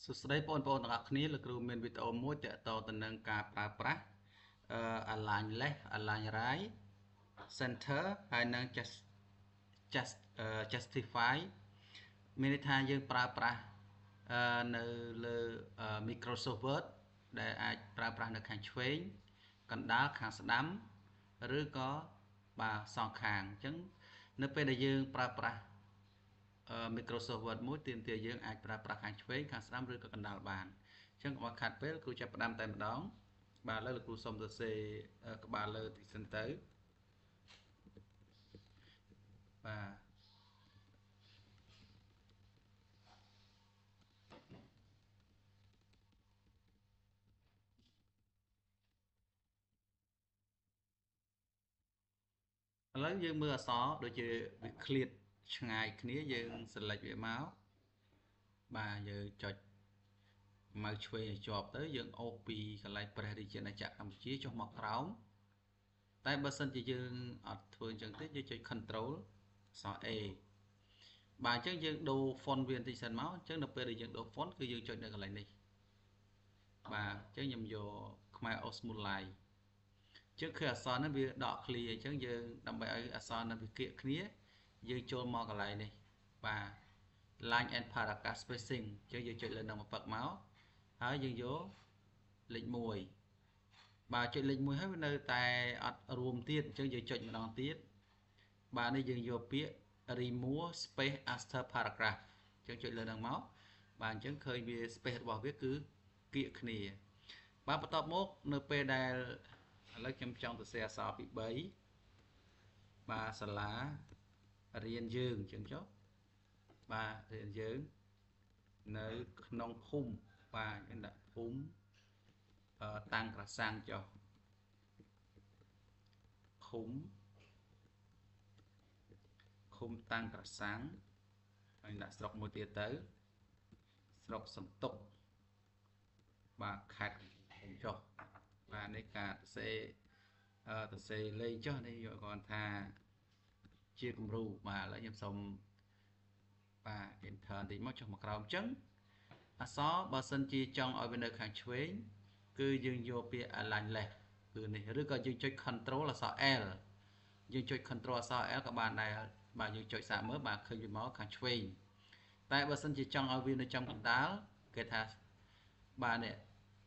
សួស្តីបងប្អូនទាំងអស់គ្នាលោកគ្រូមានវីដេអូមួយទាក់ទងទៅនឹងការប្រើប្រាស់ align left align right center ហើយនិង justify មានន័យថាយើងប្រើប្រាស់នៅលើ Microsoft Word ដែលអាចប្រើប្រាស់នៅខាងឆ្វេងកណ្ដាលខាងស្ដាំឬក៏បាទសងខាងអញ្ចឹងនៅពេលដែលយើងប្រើប្រាស់ Microsoft Word មួយទាមទារយើងអាចប្រើប្រាស់ខាងឆ្វេងខាងស្ដាំឬក៏កណ្ដាលបានអញ្ចឹងកុំឲ្យខាត់ពេលគ្រូចាប់ផ្ដើមតែម្ដងបាទឥឡូវលោកគ្រូសូមសរសេរក្បាលលើតិចសិនទៅបាទឥឡូវយើងមើលអក្សរដូចជាវាឃ្លាតឆ្ងាយគ្នាយើង select វាមកបាទយើងចុចម៉ៅឆ្វេងឲ្យជាប់ទៅយើងអូសពីកន្លែងព្រះរាជាណាចក្រកម្ពុជាចុះមកក្រោមតែបើសិនជាយើងអត់ធ្វើអញ្ចឹងទេយើងចុច control អក្សរ A បាទអញ្ចឹងយើងដូរ font វាបន្តិចសិនមកអញ្ចឹងនៅពេលដែលយើងដូរ font គឺយើងចុចនៅកន្លែងនេះបាទអញ្ចឹងខ្ញុំយកខ្មែរ Osmolite អញ្ចឹងគឺអក្សរហ្នឹងវាដកឃ្លាអញ្ចឹងយើងដើម្បីឲ្យអក្សរហ្នឹងវាគៀកគ្នាយើងចូលមកកន្លែងនេះបាទ line and paragraph spacing អញ្ចឹងយើងចុចលើនឹងមកពឹកមកហើយយើងយកលេខ1បាទចុចលេខ1ហើយវានៅតែអត់រួមទៀតអញ្ចឹងយើងចុចម្ដងទៀតបាទនេះយើងយកពាក្យ remove space after paragraph អញ្ចឹងចុចលើនឹងមកបាទអញ្ចឹងឃើញវា space របស់វាគឺគៀកគ្នាបាទបន្ទាប់មកនៅពេលដែលឥឡូវខ្ញុំចង់សរសេរអក្សរពី3បាទសាលារៀនយើងអញ្ចឹងចុះបាទរៀនយើងនៅក្នុងភូមិបាទយើងដាក់ភូមិតាំងក្រសាំងចុះឃុំតាំងក្រសាំងហើយដាក់ស្រុកមួយទៀតទៅស្រុកសន្ទុកបាទខេត្តចុះបាទនេះការសរសេរលេខចុះនេះយកគាត់ថាជាគំរូបាទឥឡូវខ្ញុំសូមបាទ enter បន្តិចមកចុះមកក្រោមអញ្ចឹងអក្សរបើសិនជាចង់ឲ្យវានៅខាងឆ្វេងគឺយើងយកពាក្យ align left គឺនេះឬក៏យើងចុច control អក្សរ L យើងចុច control អក្សរ L ក៏បានដែរបាទយើងចុចសាកមើលបាទឃើញវាមកខាងឆ្វេងតែបើសិនជាចង់ឲ្យវានៅចំកណ្ដាលគេថាបាទនេះ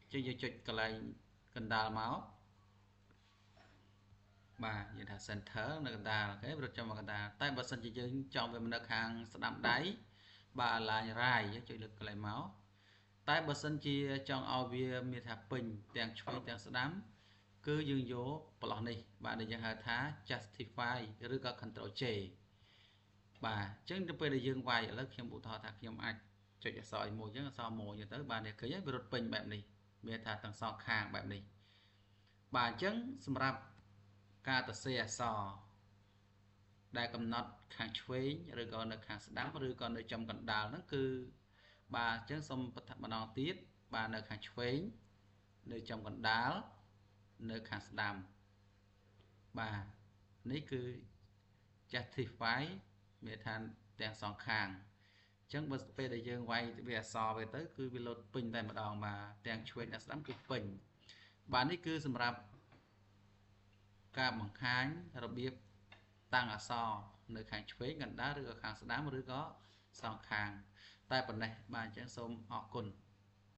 អញ្ចឹងយើងចុចកន្លែងកណ្ដាលមកបាទយើងថា center នៅកណ្ដាលអូខេរត់ចំមកកណ្ដាលតែបើសិនជាយើងចង់វានៅខាងស្ដាំដៃបាទ align right យើងចុចលើកន្លែងមកតែបើសិនជាចង់ឲ្យវាមានថាពេញទាំងឆ្វេងទាំងស្ដាំគឺយើងយកប្រឡោះនេះបាទដែលយើងហៅថា justify ឬក៏ control J បាទអញ្ចឹងទៅពេលដែលយើងវាយឥឡូវខ្ញុំឧទាហរណ៍ថាខ្ញុំអាចចុចអក្សរមួយអញ្ចឹងអក្សរមួយអញ្ចឹងទៅបាទនេះឃើញហើយវារត់ពេញបែបនេះមានថាទាំងសងខាងបែបនេះបាទអញ្ចឹងសម្រាប់ការសរសេរអក្សរដែលកំណត់ខាងឆ្វេងឬក៏នៅខាងស្ដាំឬក៏នៅចំកណ្ដាលហ្នឹងគឺបាទអញ្ចឹងសូមម្ដងទៀតបាទនៅខាងឆ្វេងនៅចំកណ្ដាលនៅខាងស្ដាំបាទនេះគឺ justify មានថាទាំងសងខាងអញ្ចឹងបើពេលដែលយើងវាយវាអក្សរវាទៅគឺវាលោតពេញតែម្ដងបាទទាំងឆ្វេងទាំងស្ដាំគឺពេញបាទនេះគឺសម្រាប់ការបង្ហាញរបៀបតាំងអក្សរនៅខាងឆ្វេងកណ្ដាលឬក៏ខាងស្ដាំឬក៏សងខាងតែប៉ុណ្ណេះបាទអញ្ចឹងសូមអរគុណ